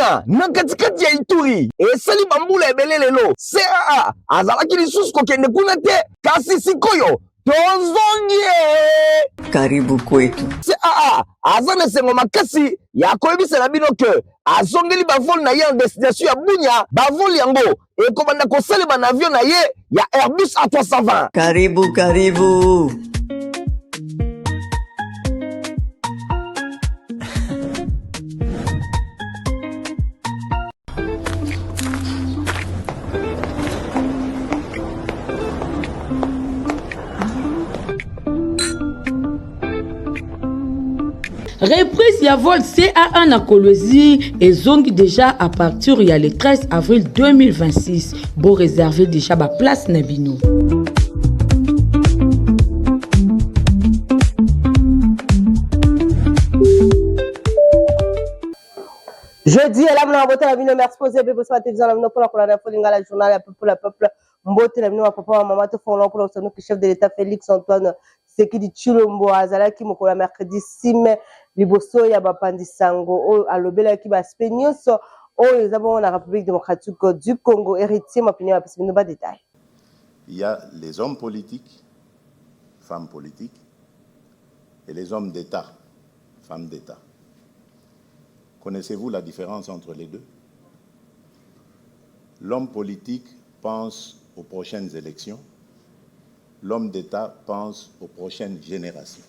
Bunia, na katikati ya Ituri, esali bambula ebele lelo CAA azalaki lisusu kokende kuna te, kasi sikoyo tozongi. Karibu kwetu. CAA aza na esengo makasi ya koyebisa na bino ke azongeli bavol na ye en destination ya Bunia. Bavol yango ekobanda kosalema na avion na ye ya Airbus A320. Karibu, karibu. Reprise ya vol CAA na Kolwezi ezongi déjà à partir ya le 13 avril 2026. Bo réserver déjà ba place na bino. Jeudi elamu na mabota na bino. Merci pose ebe bosala télévision na bino mpona kolanda fo lingala journal ya peuple ya peuple. Mbote na bino bapapa, bamama. Tofongola mpona kosanuki chef de l'État Félix Antoine Tshisekedi Tshilombo azalaki mokolo ya mercredi 6 mai liboso ya bapanzi sango oyo alobelaki baaspect nyonso oyo eza bongo na République démocratique du Congo. Héritier Mapine bapesi bino badetail. Il y a les hommes politiques, femmes politiques, et les hommes d'État, femmes d'État. Connaissez-vous la différence entre les deux? L'homme politique pense aux prochaines élections. L'homme d'État pense aux prochaines générations.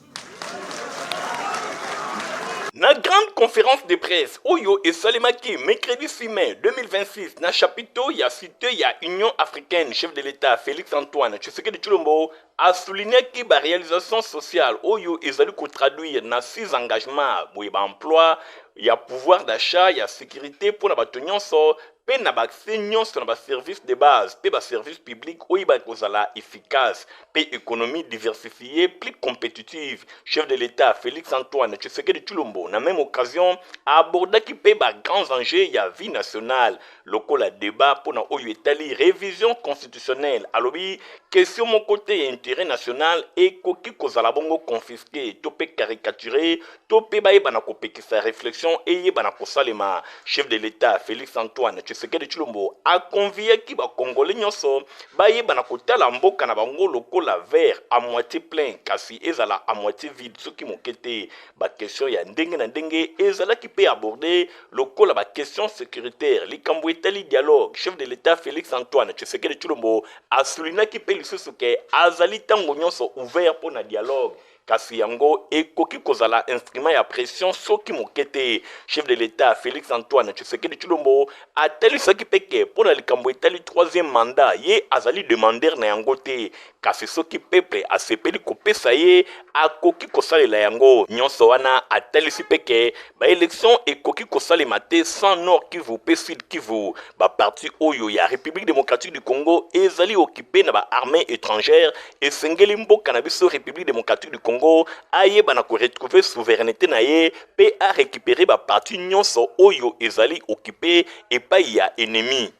Na grande conférence de presse oyo esalemaki mercredi 6 mai 2026 na chapiteau ya cité ya Union africaine, chef de l'État Félix Antoine Tshisekedi Tshilombo asoulignaki baréalisation sociale oyo ezali kotraduire na six engagements boye: baemploi, ya pouvoir d'achat, ya sécurité mpo na bato nyonso mpe na baaccès nyonso na baservice de base mpe baservice public oyo bakozala efficace, mpe économie diversifiée plus compétitive. Chef de l'État Félix Antoine Tshisekedi Tshilombo, na même occasion, abordaki mpe bagrands enjeux ya vie nationale lokola débat mpona oyo etali révision constitutionnelle. Alobi question moko te ya intérêt national ekoki kozala bongo confisqué to mpe caricaturé to mpe bayeba na kopekisa réflexion eyeba na kosalema. Chef de l'État Félix Antoine Tshisekedi Tshilombo aconviaki bakongole nyonso bayeba na kotala mboka na bango lokola verre à moitié plein, kasi ezala à moitié vide soki moke te. Baquestion ya ndenge na ndenge ezalaki mpe abordé lokola baquestion sécuritaire, likambo etali dialogue. Chef de l'État Félix Antoine Tshisekedi Tshilombo asoulignaki mpe lisusu ke azali ntango nyonso ouvert mpo na dialogue, kasi yango ekoki kozala instrument ya pression soki moke te. Chef de l'État Félix Antoine Tshisekedi Tshilombo atalisaki mpe ke mpo na likambo etali troisième mandat, ye azali demandeur na yango te, kasi soki peuple asepeli kopesa ye, akoki kosalela yango nyonso wana. Atalisi mpe ke baélection ekoki kosalema te sans Nord Kivu mpe Sud Kivu. Baparti oyo ya République démocratique du Congo ezali occupé na baarmée étrangère. Esengeli mboka na biso République démocratique du Congo ayeba na koretrouver souveraineté na ye mpe arécupérer baparti nyonso oyo ezali occupé epai ya ennemi.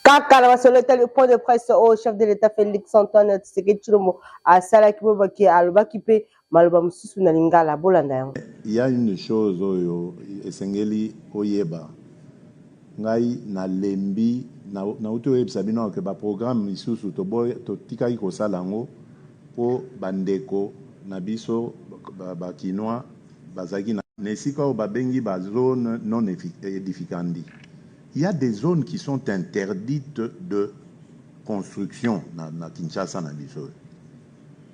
Kaka na masolo etali point de presse oyo chef de l'État Félix Antoine Tshisekedi Tshilombo asalaki, boyebaki alobaki mpe maloba mosusu na lingala. Bolanda yango. Il y a une chose oyo esengeli oyeba. Ngai nalembi, nauti oyebisa bino ke baprogramme misusu totikaki kosala yango mpo bandeko na biso bakinois bazalaki na esika oyo babengi bazone non aedificandi. Il y a des zones qui sont interdites de construction na Kinshasa na biso.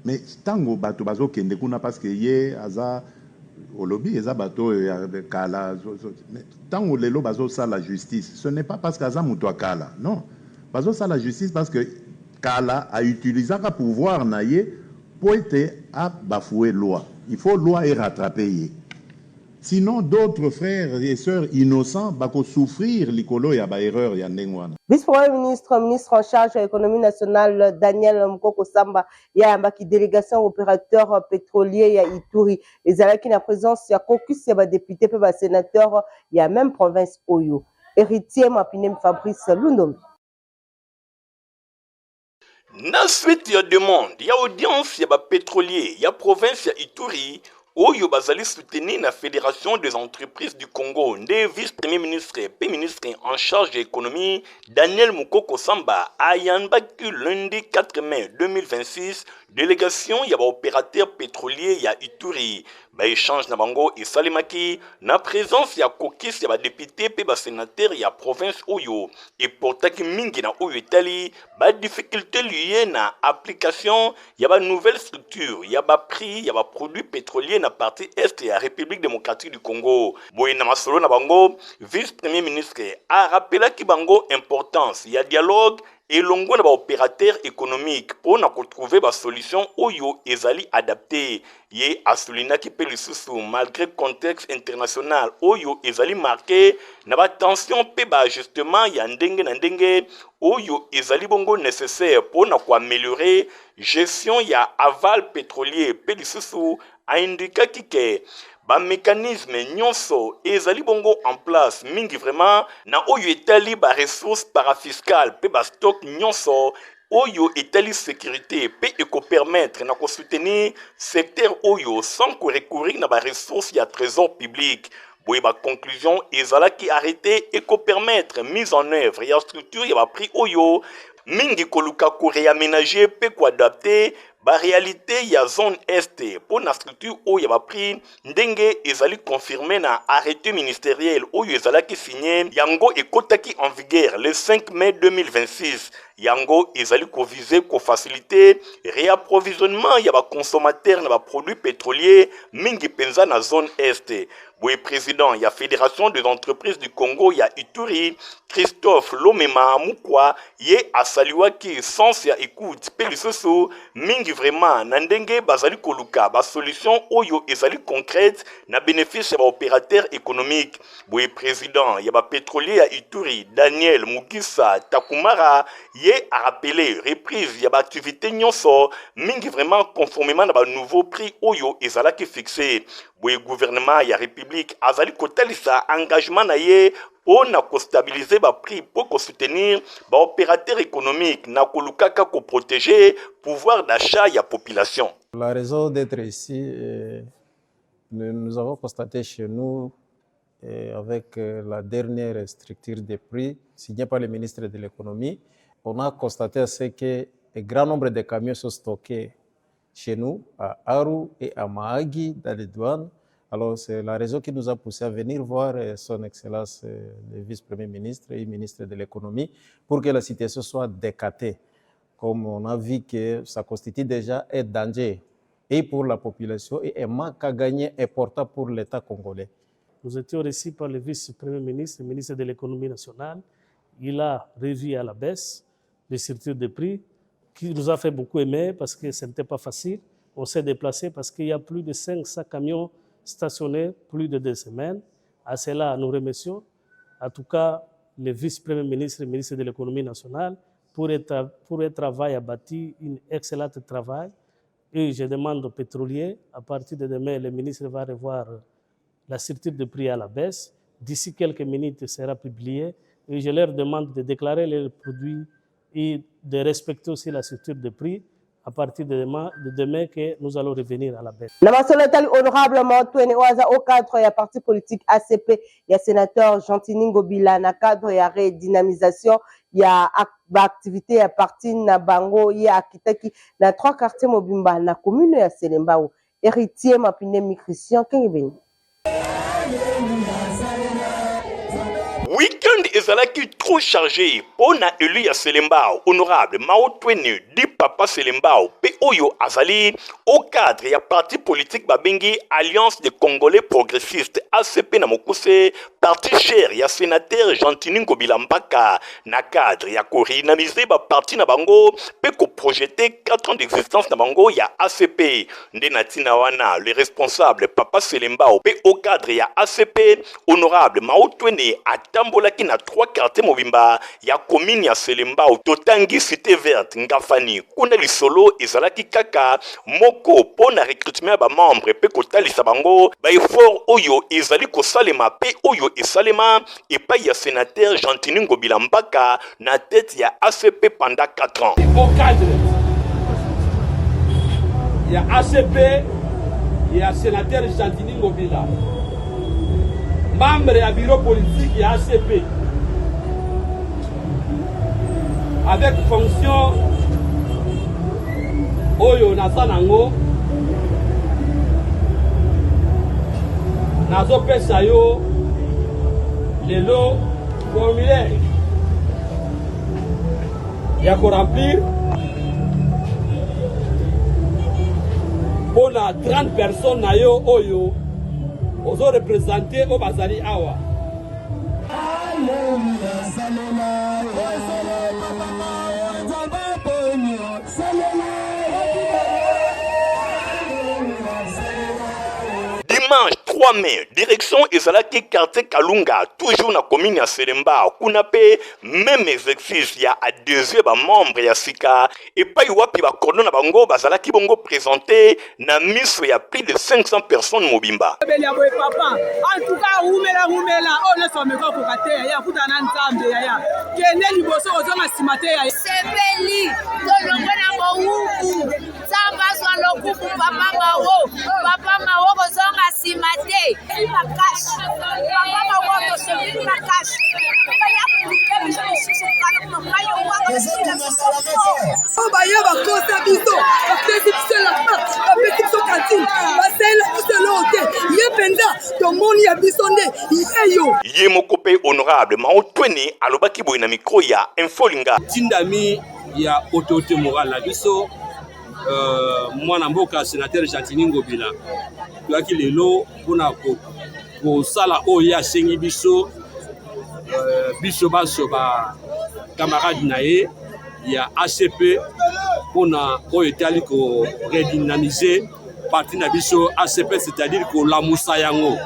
Mais ntango bato bazokende kuna, parce que ye aza olobi eza bato oyo ya kala, ntango lelo bazosala justice, ce n'est pas parce que aza moto ya kala, non. Bazosala justice parce que kala autilisaka pouvoir na ye po ete abafouer loi. Il faut loi erattrape ye, sinon d'autres frères et sœurs innocents bakosouffrir likolo ya baerreur ya ndenge wana. Vice-premier ministre, ministre en charge ya économie nationale, Daniel Mukoko Samba yayambaki délégation opérateur pétrolier ya Ituri. Ezalaki na présence ya caucus ya badéputé mpe basénateur ya même province oyo. Héritier Mapinem, Fabrice Lundombi. Na suite ya demande ya audience ya bapétrolier ya province ya Ituri. oyo bazali soutenu na Federation des entreprises du Congo nde vice-premier ministre mpe ministre en charge ya économie Daniel Mukoko Samba ayambaki lundi 4 mai 2026 délégation ya baopérateur pétrolier ya Ituri. Baéchange na bango esalemaki na présence ya caucus ya badepute mpe basénateur ya province oyo eportaki mingi na oyo etali badifficulté liée na application ya banouvelle structure ya baprix ya baproduit pétrolier na partie est ya République démocratique du Congo. Boye na masolo na bango, vice premier ministre arappelaki bango importance ya dialogue elongo na baopérateur économique mpo na kotrouver basolution oyo ezali adapté. Ye asoulignaki mpe lisusu, malgré contexte international oyo ezali marqué na batension mpe baajustement ya ndenge na ndenge oyo ezali bongo nécessaire mpo na koaméliorer gestion ya aval pétrolier, mpe lisusu aindikaki ke bamécanisme nyonso ezali bongo en place, mingi vraiment na oyo etali baressource parafiscale mpe bastock nyonso oyo etali sécurité, mpe ekopermettre na kosoutenir secteur oyo sans korecourir na baressource ya trésor public. Boye baconclusion ezalaki arrêté ekopermettre mise en œuvre ya structure ya baprix oyo mingi koluka koréaménager mpe koadapter baréalité ya zone est mpo na structure oyo ya baprix ndenge ezali confirmé na arrêté ministériel oyo ezalaki signé. Yango ekotaki en vigueur le 5 mai 2026. Yango ezali koviser kofaciliter réapprovisionnement ya baconsommateur na baproduit pétrolier, mingi mpenza na zone est. Boye président ya Fédération des entreprises du Congo ya Ituri, Christophe Lomema Mukwa, ye asaluaki sens ya écoute mpe lisusu mingi vraiment na ndenge bazali koluka basolution oyo ezali concrète na bénéfice ya baopérateur économique. Boye président ya bapétrolier ya Ituri, Daniel Mugisa Takumara, ye arappeler reprise ya baactivité nyonso, mingi vraiment conformément na banouveau prix oyo ezalaki fixé. Boye gouvernement ya République azali kotalisa engagement na ye mpo na kostabiliser baprix mpo kosoutenir baopérateur économique na kolukaka koprotéger pouvoir d'achat ya population. La raison d'être ici, nous avons constaté chez nous, avec la dernière structure des prix signée par le ministre de l'Économie, on a constaté ce que un grand nombre de camions sont stockés chez nous, à Aru et à Mahagi, dans les douanes. Alors, c'est la raison qui nous a poussé à venir voir son Excellence, le vice-premier ministre et ministre de l'Économie, pour que la situation soit décantée. Comme on a vu que ça constitue déjà un danger et pour la population et un manque à gagner important pour l'État congolais. Nous étions reçus par le vice-premier ministre, le ministre de l'Économie nationale. Il a revu à la baisse les structures de prix, qui nous a fait beaucoup aimer parce que ce n'était pas facile. On s'est déplacé parce qu'il y a plus de 500 camions stationnés plus de 2 semaines. À cela, nous remercions en tout cas le vice-premier ministre et ministre de l'Économie nationale pour un travail abattu, un excellent travail. Et je demande aux pétroliers, à partir de demain, le ministre va revoir la structure de prix à la baisse. D'ici quelques minutes, sera publié. Et je leur demande de déclarer leurs produits et de respecter aussi la structure de prix à partir de demain que nous allons revenir à la baisse. Na masolo etali honorable Mantwene oyo aza au cadre ya parti politique ACP ya sénateur Gentiny Ngobila, na cadre ya redynamisation ya baactivité ya parti na bango, ye akitaki na trois quartier mobimba na commune ya Selembao. Héritier Mapinemi, Christian Kengebeni. Weekend ezalaki trop chargé mpo na élu ya Selembao, honorable Maotwene di Papa Selembao, mpe oyo azali au cadre ya parti politique babengi Alliance des Congolais progressistes, ACP na mokuse, parti cher ya sénateur Gentiny Ngobila Mbaka, na cadre ya koredynamiser baparti na bango mpe koprojeter 4 ans d'existence na bango ya ACP. Nde na ntina wana, le responsable Papa Selembao mpe au cadre ya ACP, honorable Maotwene, atambolaki na trois quartier mobimba ya commune ya Selembao. Totangi Cité Verte, Ngafani. Kuna lisolo ezalaki kaka moko mpo na recrutement ya bamembre mpe kotalisa bango baeffort oyo ezali kosalema mpe oyo esalema epai ya sénateur Gentiny Ngobila Mbaka na tête ya ACP pendant 4 ans. Au cadre ya ACP. ya senateur Gentiny Ngobila, membre ya bureau politique ya ACP, avec fonction oyo naza nango, nazopesa yo lelo formulaire ya ko remplir mpo na 30 personnes na yo oyo ozo represente oyo bazali awa. Dimanche 3 mai, direction ezalaki quartier Kalunga, toujours na commune ya Selembao. Kuna pe meme exercice ya adhesion ba membre ya sika epai wapi ba cordon na bango bazalaki bongo presente na miso ya plus de 500 personnes mobimba. Beli ya boye papa en tout cas wumela wumela oyo nyonso ameka okoka te yaya akutana na nzambe yaya kende liboso kozonga nsima te yaya. Sepeli tolongwe na bowumbu nzambe azwa lokumu papa mawo papa mawo kozonga nsima te makasi papa mawo tosepeli makasi oyo baye bakosa biso bapesi biso elamba bapesi biso kantine basalela biso eloko te ye mpenza tomoni ya biso nde yeyo. Ye moko mpe honorable Mao Twene alobaki boye na micro ya Info Lingala. Tindami ya autorité morale na biso mwana mboka senateur Gentiny Ngobila toyaki lelo mpona kosala oyo ye asengi biso biso banso ba camarade na ye ya ACP mpona oyo etali ko redynamiser parti na biso ACP, c'est-à-dire kolamusa yango.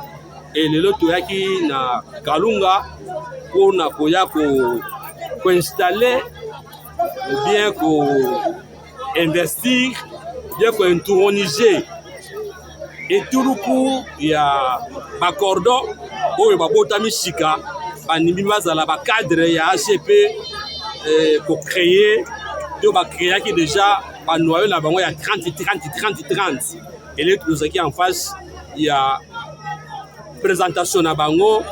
E lelo toyaki na Kalunga mpona koya koinstaller ou bien koinvestir bien kointroniser etuluku ya bacordon oyo babotami sika bandimi bazala bacadre ya ACP kocreye to bacreaki deja banoyo na bango ya 30 30 30 30. Ele tozalaki en face ya présentation na bango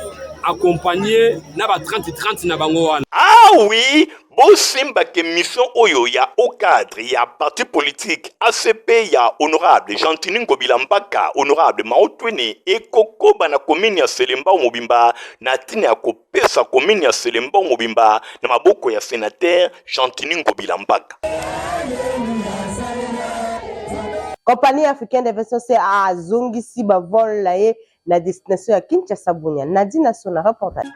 accompagné na ba 30 30 na bango wana. Ah oui, bosimba ke mission oyo ya haut cadre ya parti politique ACP ya honorable Gentiny Ngobila Mbaka, honorable Mao Twene ekokoba na commune ya Selembao mobimba na tina ya kopesa commune ya Selembao mobimba na maboko ya senateur Gentiny Ngobila Mbaka. Compagnie africaine d'investissement CAA azongisi ba vol na ye na destination ya Kinshasa Bunia. Nadine Asona reportage.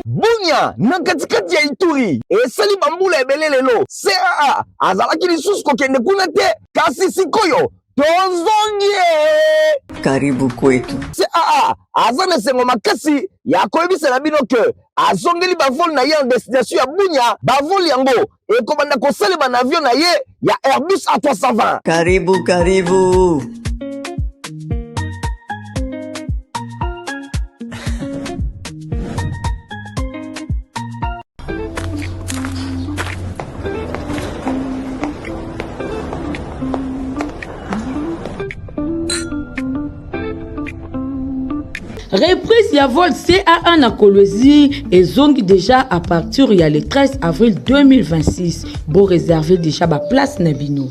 Bunia na katikati ya Ituri esali bambula ebele lelo CAA azalaki lisusu kokende kuna te, kasi sikoyo tozongi. Karibu kwetu. CAA aza na esengo makasi ya koyebisa na bino ke azongeli bavol na ye en destination ya Bunia. Bavol yango ekobanda kosalema na avion na ye ya Airbus A320. Karibu karibu. Reprise ya vol CAA na Kolwezi ezongi déjà à partir ya le 13 avril 2026. Bo réserver déjà ba place na bino.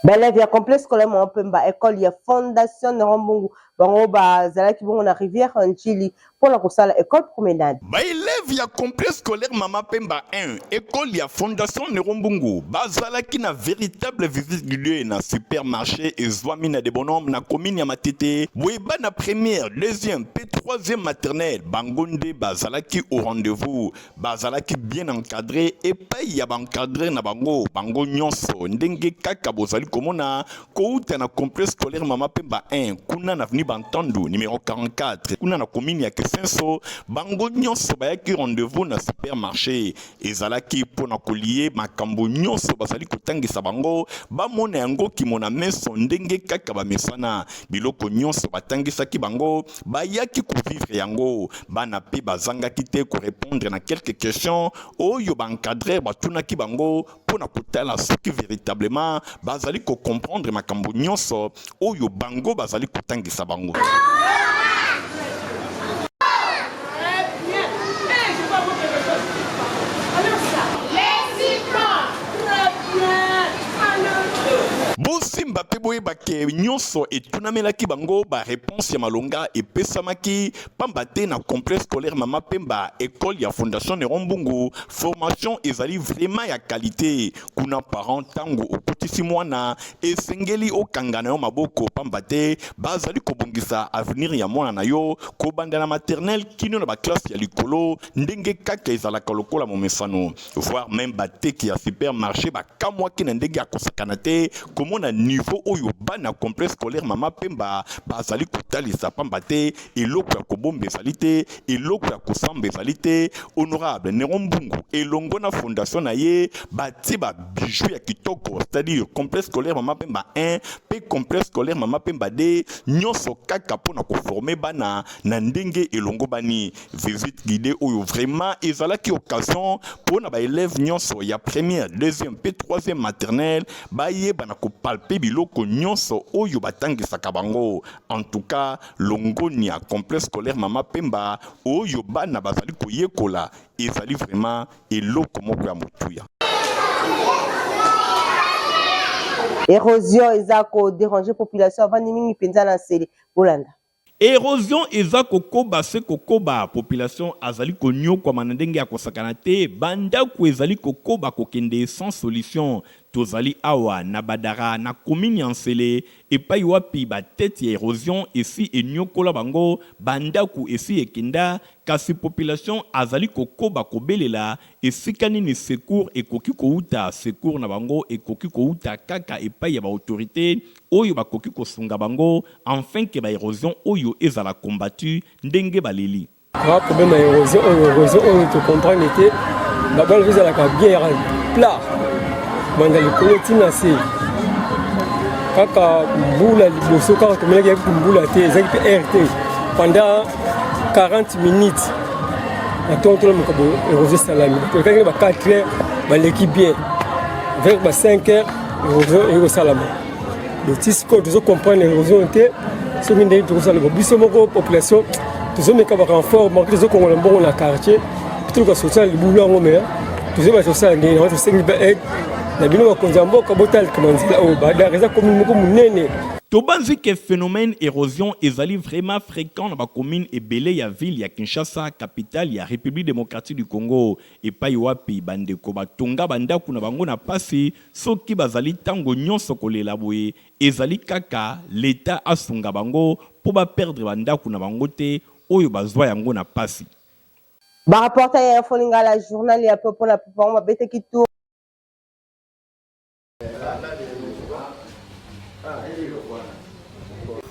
Baelève ya complexe scolaire Mama Pemba, école ya Fondation Neron Mbungu, bango bazalaki bongo na rivière Ndjili mpona kosala école promenade. Baelève ya complexe scolaire Mama Pemba 1, école ya Fondation Neron Mbungu, bazalaki na véritable visite guidée na supermarché ezwami na Debonhomme na commune ya Matete. Boye bana première, deuxième pe troisième maternelle bango nde bazalaki au rendez-vous. Bazalaki bien encadre epayi ya ba encadreur na bango, bango nyonso ndenge kaka bozali komona kowuta na complexe scolaire Mama Pemba 1 kuna na avenue Bantandu numero 44 kuna na commune ya Kisenso, bango nyonso bayaki rendez-vous na supermarché. Ezalaki mpo na kolie makambo nyonso bazali kotangisa bango, bamona yango kimona meso ndenge kaka bamesana. Biloko nyonso batangisaki bango, bayaki kovivre yango. Bana mpe bazangaki te korepondre na quelques questions oyo ba encadreurs batunaki bango mpo na kotala soki veritablement bazali ko comprendre makambo nyonso oyo bango bazali kotangisa bango. Bosimba mpe boyeba ke nyonso etunamelaki bango, ba reponse ya malonga epesamaki pamba te na complexe scolaire Mama Pemba, ecole ya Fondation Neron Mbungu, formation ezali vraiment ya qualite. Kuna parent tango okotisi mwana esengeli okanga na yo maboko pamba te bazali kobongisa avenir ya mwana na yo kobanda na maternelle kino na ba classe ya likolo ndenge kaka ezalaka lokola momesano. Voire meme bateki ya supermarche bakamwaki na ndenge ya kosakana te komona niveau oyo bana complexe scolaire Mama Pemba bazali kotalisa pamba te eloko ya kobomba ezali te, eloko ya kosamba ezali te. Honorable Neron Mbungu elongo na fondation na ye batie ba bijoux ya kitoko, c'est-à-dire complexe scolaire Mama Pemba 1 pe complexe scolaire Mama Pemba 2, nyonso kaka mpo na koformer bana na ndenge elongobani. Visite guidee oyo vraiment ezalaki occasion mpo na ba elèves nyonso ya première, deuxième pe troisième maternelle bayeba na kopalpe biloko nyonso oyo batangisaka bango. En tout cas, longonia complexe scolaire Mama Pemba oyo bana bazali koyekola ezali vraiment eloko moko ya motuya. Erosion eza ko deranger population avandi mingi mpenza na nsele. Bolanda. Erosion eza kokoba se kokoba, population azali konyokwama na ndenge ya kosakana te, ba ndaku ezali kokoba kokende sans solution. Tozali awa na Badara na commune ya Nsele epayi wapi ba tete ya erosion esi enyokola bango, ba ndaku esi ekenda kasi population azali kokoba kobelela Esika nini secours ekoki kowuta? Secours na bango ekoki kowuta kaka epayi ya ba autorites oyo bakoki kosunga bango enfin que ba erosions oyo ezala combattues ndenge baleli. Ba problème ya erosion oyo erosion oyo to comprendre te babala ezalaka bien ya plat banda likolo ti na se kaka mbula liboso kaka tomelaki yaki mbula te ezalaki mpe air te pendant 40 minutes na ntongo tolamuka boye erosion esalami tolekaki na ba 4 heures baleki bien vers ba 5 heures erosion eye kosalama donc ti sikoyo tozo comprendre erosion te soki ndenge tokosala biso moko population tozomeka ba renfort manke tozokongola mbongo na quartier toluka solution na libulu yango mais tozoyeba tosala ndenge yango tosengi ba aide na bino bakonzi ya mboka botalika manzela oyo badar eza commune moko monene. Tobanzi que phenomène erosion ezali vraiment frequent na ba communes ebele ya ville ya Kinshasa, capitale ya Republique democratique du Congo, epayi wapi ba ndeko batonga ba ndaku na bango na pasi, soki bazali tango nionso kolela boye, ezali kaka l'Etat asunga bango po ba perdre ba ndaku na bango te oyo bazua yango na pasi. Ba reporter ya Info Lingala, journal ya peuple na peuple bango babetaki tour.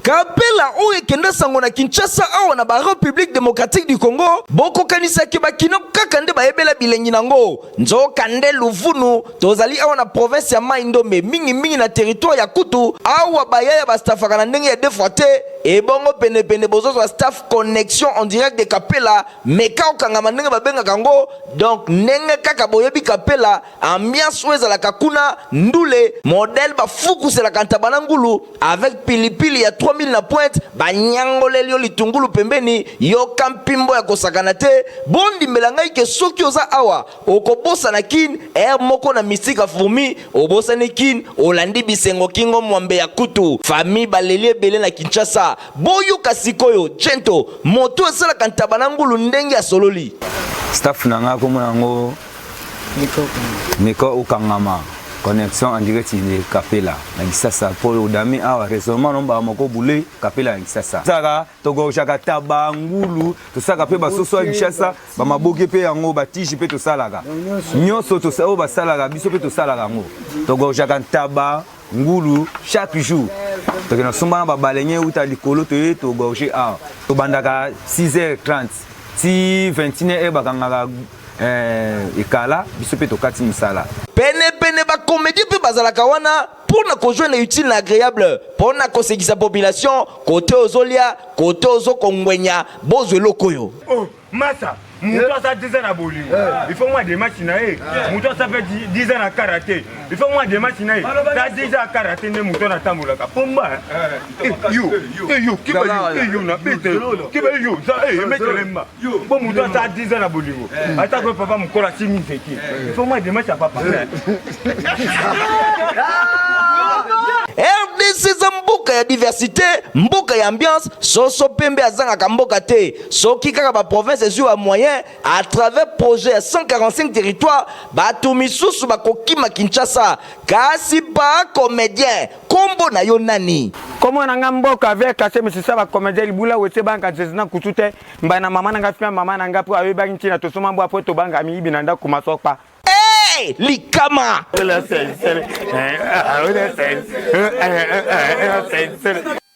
Kapela oyo ekenda sango na Kinshasa awa na ba Republique democratique du Congo, bokokanisa ke ba kino kaka nde bayebela bilengi nango. Nzoka nde luvunu, tozali awa na province ya Mai Ndombe, mingi mingi na territoire ya Kutu, awa ba yaya ba staffaka na ndenge ya deux fois te, ebongo pene pene bozozwa staff connexion en direct de Kapela, meka okangama ndenge babengaka yango, donc ndenge kaka boyebi Kapela, Ambiance oyo ezalaka kuna ndule modèle bafukuselaka ntaba na ngulu avec pilipili ya 3000 na pointe banyangoleli yo litungulu pembeni yoka mpimbo ya kosakana te bondimela ngai ke soki oza awa okobosana kin heure moko na mystique ya fourmi obosani kin olandi bisengo kingo mwambe ya kutu famille baleli ebele na Kinshasa Boyoka sikoyo Gento, moto esalaka ntaba na ngulu ndenge asololi. Staff na nga komona yango meka okangama connexion en direct de Kapela na Kisasa po odami awa raisonnement no mbala moko boule Kapela na Kisasa saka togorjaka taba ngulu tosalaka mpe basoso ya Kinshasa bamaboke mpe yango batije mpe tosalaka nyonso oyo basalaka biso mpe tosalaka yango togorjaka ntaba ngulu chaque jour tokenda somba na babalenge euta likolo toye togorge awa tobandaka 6h30. Ti 21 heures bakangaka eh, ekala biso mpe tokati mosala. Pene pene ba comedien mpe bazalaka wana mpo na kojoindre utile na agreable mpo na kosekisa population kote ozolia kote ozokongwenya bozwa eloko oyo. Oh masa moto aza 10 ans na bolingo il faut mwa demarche na ye moto aza mpe 10 ans na karate il faut mwa demarche na ye ta 10 ans ya karate nde moto wana atambolaka pomba yo yo keba yo yo na bete keba yo za emetelemba po moto aza 10 ans na bolingo ata ko papa mokolo asimi nzete il faut mwa demarche ya papa. Rdc eza mboka ya diversite, mboka ya ambiance, soso pembe azangaka mboka te. Soki kaka ba province ezwi ba moyen à travers projet ya 145 territoires, bato misusu bakokima Kinshasa. Kasi ba comedien, kombo na yo nani? Kombo na nga mboka ve kase misisa ba comedien libula wese banka zezi na kutu te mba na mama na nga fia mama na nga po ayebaki ntina tosoma mbwa po tobanga miyibi na ndako masokpa. Hey, likama.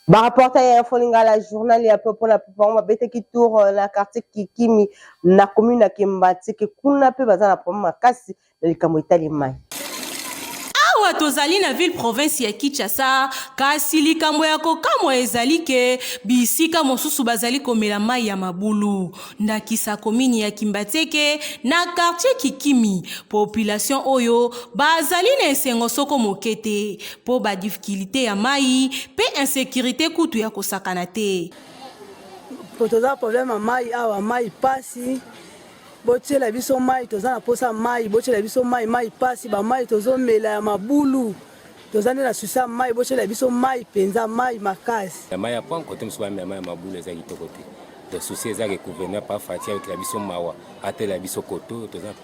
Ba reporter ya Info Lingala journal ya peuple na peuple bango babetaki tour euh, na quartier Kikimi na commune ya Kimbanseke kuna mpe baza na problème makasi na likambo etali mai. Awa tozali na ville province ya Kinshasa, kasi likambo ya kokamwa ezali ke bisika mosusu bazali komela mai ya mabulu. Ndakisa komini ya Kimbatseke na quartier Kikimi, population oyo bazali na esengo soko moke te po ba difficultes ya mai pe insecurite kutu ya kosakana te. Toza problème ya mai awa, mai pasi. Botiela biso mai, toza na posa mai, botiela biso mai, mai pasi, ba mai tozomela ya mabulu. Toza nde na souci ya mai, botiela biso mai penza, mai makasi. Ya mai ya pont kote mosusu bamela mai ya mabulu eza kitoko te. Donc souci eza ke gouverneur pa Fatshi ayokela biso mawa, atela biso koto, toza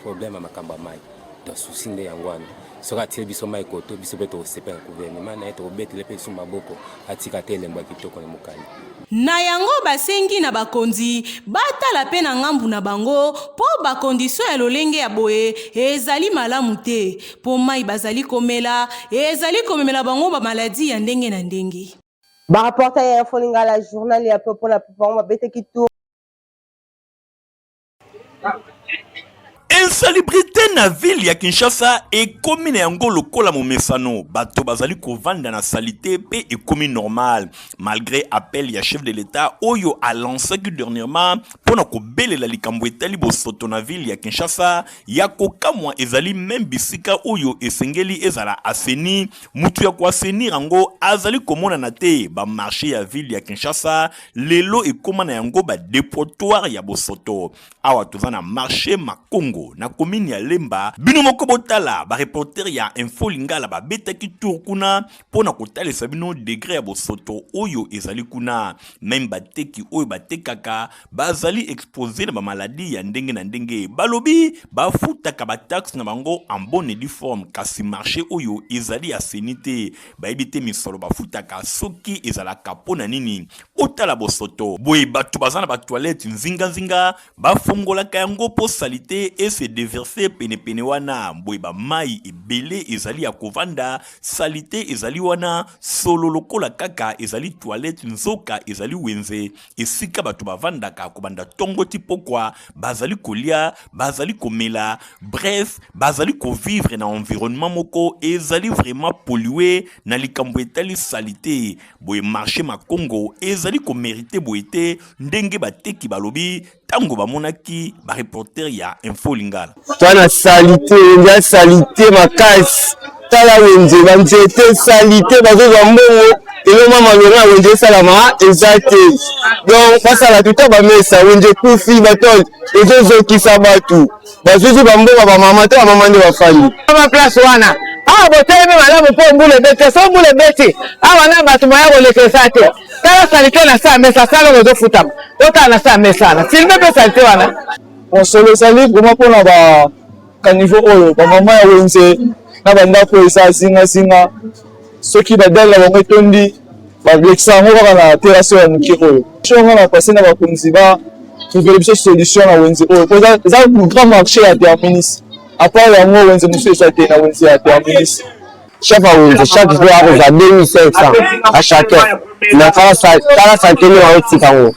problème ya makambo ya mai. Donc souci nde yango wana. Soki atieli biso mai koto, biso mpe tokosepela na gouvernement na ye, tokobetela mpe lisusu maboko, atika te elembo ya kitoko na mokanda. Na yango basengi na bakonzi batala pe na ngambu na bango po ba conditions ya lolenge ya boye ezali malamu te po mayi bazali komela ezali komemela bango ba maladies ya ndenge na ndenge. Ba reporter ya Info Lingala journal ya peuple na peuple bango babetaki tour. Insalubrite na ville ya Kinshasa ekomi na yango lokola momesano. Bato bazali kovanda na salite pe ekomi normal malgre appel ya chef de l'Etat oyo alansaki dernièrement mpo na kobelela likambo etali bosoto na ville ya Kinshasa. Ya kokamwa ezali meme bisika oyo esengeli ezala assaini, mutu ya koassainir yango azali komonana te. Ba marche ya ville ya Kinshasa lelo ekoma na yango ba depotoir ya bosoto. Awa toza na marche Makongo na commune ya Lemba. Bino moko botala ba reporter ya Info Lingala babetaki tour kuna mpo na kotalisa bino degre ya bosoto oyo ezali kuna. Meme bateki oyo batekaka bazali expose na ba maladie ya ndenge na ndenge. Balobi bafutaka ba taxe na bango en bonne et due forme, kasi marche oyo ezali assaini te. Bayebi te misolo bafutaka soki ezalaka mpo na nini. Botala bosoto boye, bato baza na ba toilette nzinga nzinga, bafongolaka yango mpo salite e se deverser pene pene wana. Boye ba mayi ebele ezali ya kovanda, salite ezali wana, solo lokola kaka ezali toilette nzoka ezali wenze esika bato bavandaka kobanda tongo ti pokwa, bazali kolia, bazali komela, bref bazali kovivre na environnement moko ezali vraiment pollue na likambo etali salite. Boye marché Makongo ezali ko merite boye te ndenge bateki balobi tango bamonaki ba reporter ya Info Lingala. Toza na salite, wenze ya salite makasi. Tala wenze, ba nzete salite, bazozwa mbongo elo mwa malonga ya wenze esalama eza te. Donc basala tuta bamesa, wenze ekufi, batole ezozokisa bato. Bazuzi ba mbongo ba mama te, ba mama nde bafandi. Ba place wana awa botelemi malamu mpo mbula ebeti, so mbula ebeti awa na bato baya koleka eza te. Tala salite na sa mesa, sala oyo ozofutama, otala na sa mesa wana, filme mpe salite wana. Mosolo ezali vraiment mpona ba caniveau oyo ba mama ya wenze na ba ndako oyo eza zinga zinga, soki ba dalle na bango etondi balekisa yango kaka na terrasse oyo ya moke oyo. Question nga na passe na bakonzi ba trouver biso solution na wenze oyo po eza grand marché ya terminus, à part yango wenze mosusu eza te na wenze ya terminus. Chef ya wenze chaque jour akozwa 2500 à chacun. Mais tala salite nde baotika yango.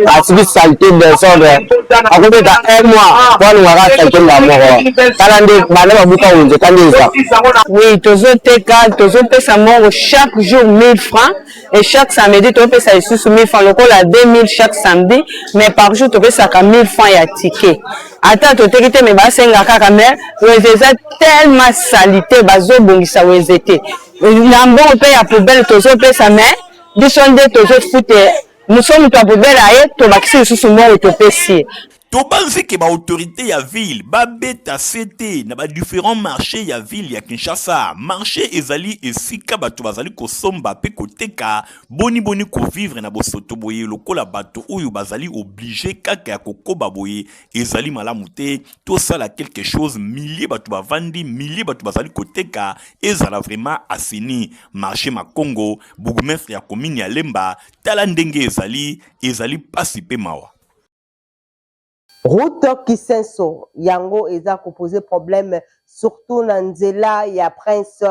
Atiki salite desordre. Akobeta un mois po alongaka salite mbala moko. Tala nde banda babuka wenze tala nde eza. Oui, tozoteka, tozopesa mbongo chaque jour 1000 francs et chaque samedi topesa lisusu 1000 francs lokola 2000 chaque samedi, mais par jour topesaka 1000 francs ya ticket. Ata toteki te mais basenga kaka, mais wenze eza tellement salite, bazobongisa wenze te. Na mbongo mpe ya poubelle tozopesa, mais biso nde tozofute moso moto ya poubelle aye, tobakisi lisusu mbongo topesi ye. Tobanzi ke ba autorites ya ville babeta sete na ba differents marches ya ville ya Kinshasa. Marche ezali esika bato bazali kosomba pe koteka. Boni boni ko vivre na bosoto boye lokola bato oyo bazali oblige kaka ya kokoba boye ezali malamu te. Tosala quelque chose, milliers bato bavandi, milliers bato bazali koteka, ezala vraiment assaini. Marche Makongo, bourgmestre ya commune ya Lemba, tala ndenge ezali, ezali pasi pe mawa. Route Kisenso yango eza ko poser problème surtout na nzela ya Prince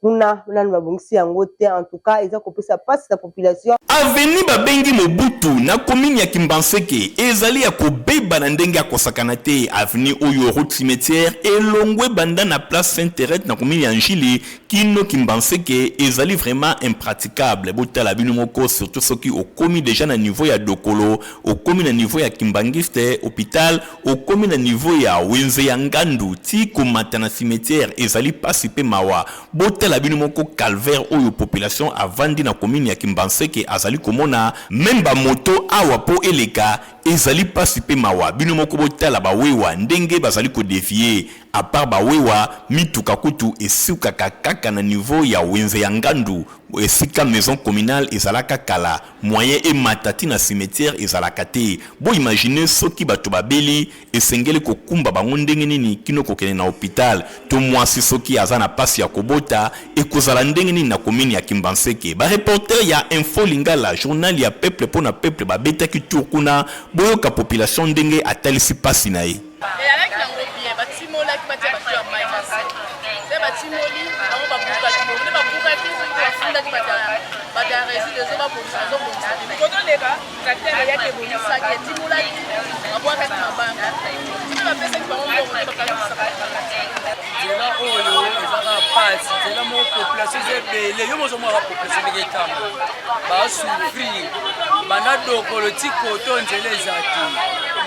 kuna nanu babongisi yango te, en tout cas eza kopesa pasi na population. Avenue babengi Mobutu na commune ya Kimbanseke ezali ya kobeba na ndenge ya kosakana te. Avenue oyo route cimetière elongwe banda na place Sainte Therèse na commune ya N'djili kino Kimbanseke ezali vraiment impraticable. Botala bino moko surtout soki okomi dejà na niveau ya Dokolo, okomi na niveau ya Kimbanguiste hopital, okomi na niveau ya wenze ya Ngandu ti komata na cimetière ezali pasi pe mawa. Botala bino moko calvaire oyo population avandi na commune ya Kimbanseke azali komona, meme ba moto awa po eleka ezali pasi pe mawa. Bino moko botala ba wewa ndenge bazali ko devier. A part ba wewa, mituka kutu esukaka kaka na niveau ya wenze ya Ngandu, esika maison communale ezalaka kala, moyen emata ti na cimetière ezalaka te. Bo imaginer soki batu babeli, esengeli kokumba bango ndenge nini kino kokende na hopital? To mwasi soki aza na pasi ya kobota, ekozala ndenge nini na commune ya Kimbanseke? Ba reporters ya Info Lingala, journal ya peuple po na peuple babetaki tour kuna, boyoka population ndenge atalisi pasi na ye. Eyalaki nango bien, batimolaki batia bato ya mai na se nde batimoli bango babukaki bongo nde babukaki soki bafundaki bato ya reside ezo babongisa bazobongisa te kotoleka tracteur eyaki ebongisaki etimolaki babwakaki mabanga soki bapesaki bango mbongo te bakangisaka. Nzela oyo eza kaka pasi, nzela moko population eza ebele, yo mozomona population ndenge etambola basouffrir banda dokolo ti koto nzela eza te.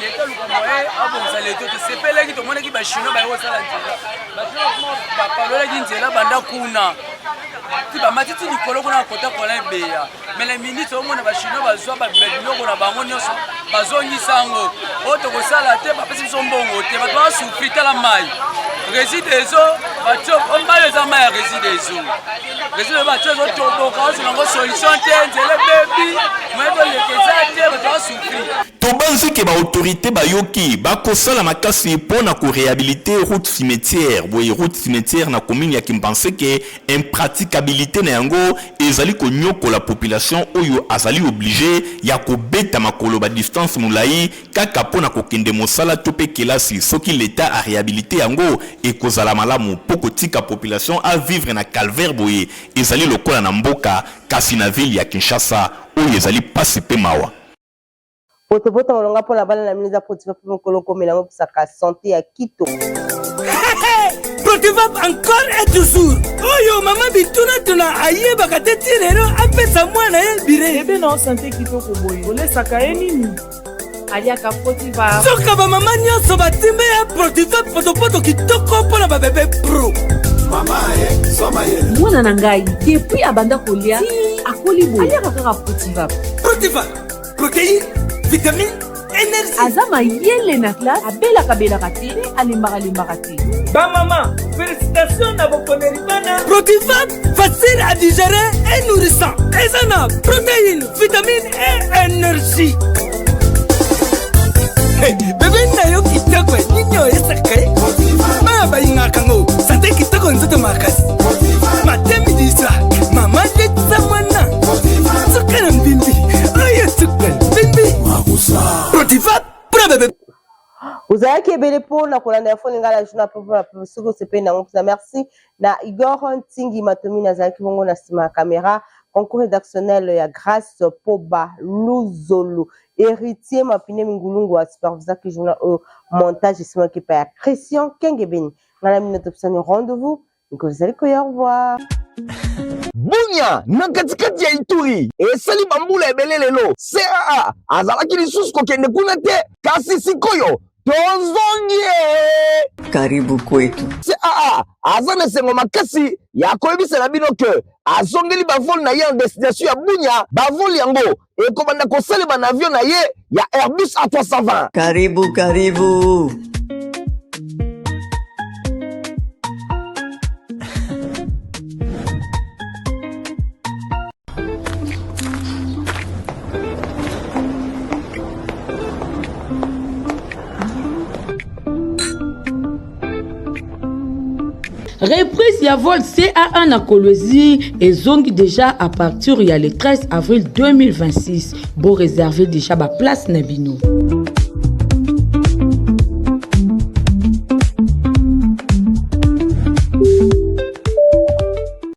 Leta luka moyen abongisa leto. Tosepelaki, tomonaki bachinois baye kosala nzela, bachinois bapalolaki nzela banda kuna ti bamati ti likolo kuna kota kola ebeya. Mais na minute omona bachinois bazwa biloko na bango nyonso bazongisa yango. Oyo tokosala te, bapesi biso mbongo te, bato basouffrir. Tala mai reside ezo batio mai eza mai ya reside ezo reside batio ezotoboka, ozwa yango solution te, nzela ebebi, moye toleka eza te, bato basouffrir. Tobanzi ke ba autorites bayoki, bakosala makasi mpo na ko rehabiliter route cimetière. Boye route cimetière na commune ya Kimbanseke, impraticabilite na yango ezali konyokola population oyo azali oblige ya kobeta makolo ba distance molayi kaka mpo na kokende mosala to mpe kelasi. Soki l'Etat a rehabiliter yango, ekozala malamu mpo kotika population a vivre na calvaire boye ezali lokola na mboka kasi na ville ya Kinshasa. Oyo ezali pasi mpe mawa. Potopoto malonga mpo na bana na bino eza Protivap mpe mokolo komela yango epesaka sante ya kito. Protivap encore et toujours. Oyo mama bituna tuna ayebaka te ti lelo apesa mwana ye bire. Bebe na sante kitoko boye olesaka ye nini? Aliaka Protivap. Soka ba mama nyonso batimbe ya Protivap potopoto kitoko mpo na ba bebe pro. Mwana na ngai depuis abanda kolia ti akoli boye aliaka kaka Protivap. Protivap protéine, vitamine, énergie. Aza mayele na classe, abelaka belaka te mpe alembaka lembaka te. Ba mama, félicitations na boponeli bana. Protivat, facile à digérer et nourrissant. Eza na protéine, vitamine et énergie. Hey, bebe na yo kitoko nini oyesaka ye bana balingaka ngo sante kitoko nzoto makasi matemi disa mama letisa mwana suka na mbimbi oyo suka mbimbi protiva mpona bebe. Ozalaki Bozalaki ebele mpo na kolanda Info Lingala Journal mpo na soki osepeli na yango mpenza. Merci na Igor Ntingi Matomini azalaki bongo na nsima ya kamera, concours redactionnel ya Grace Poba Luzolo, Héritier Mapine Mingulungu a supervisaki journal oyo, montage esimaki epai ya Christian Kengebeni. Ngai na bino topesani rendez-vous mikolo ezali koya. Au revoir. Bunia na katikati ya Ituri esali bambula ebele lelo CAA azalaki lisusu kokende kuna te, kasi sikoyo tozongi. Karibu kwetu. CAA aza na esengo makasi ya koyebisa na bino ke azongeli bavole na ye en destination ya Bunia. Bavole yango ekobanda kosalema na avion na ye ya Airbus A320. Karibu, karibu. Reprise ya vol CAA na Kolwezi ezongi déjà à partir ya le 13 avril 2026. Bo réserver déjà ba place na bino.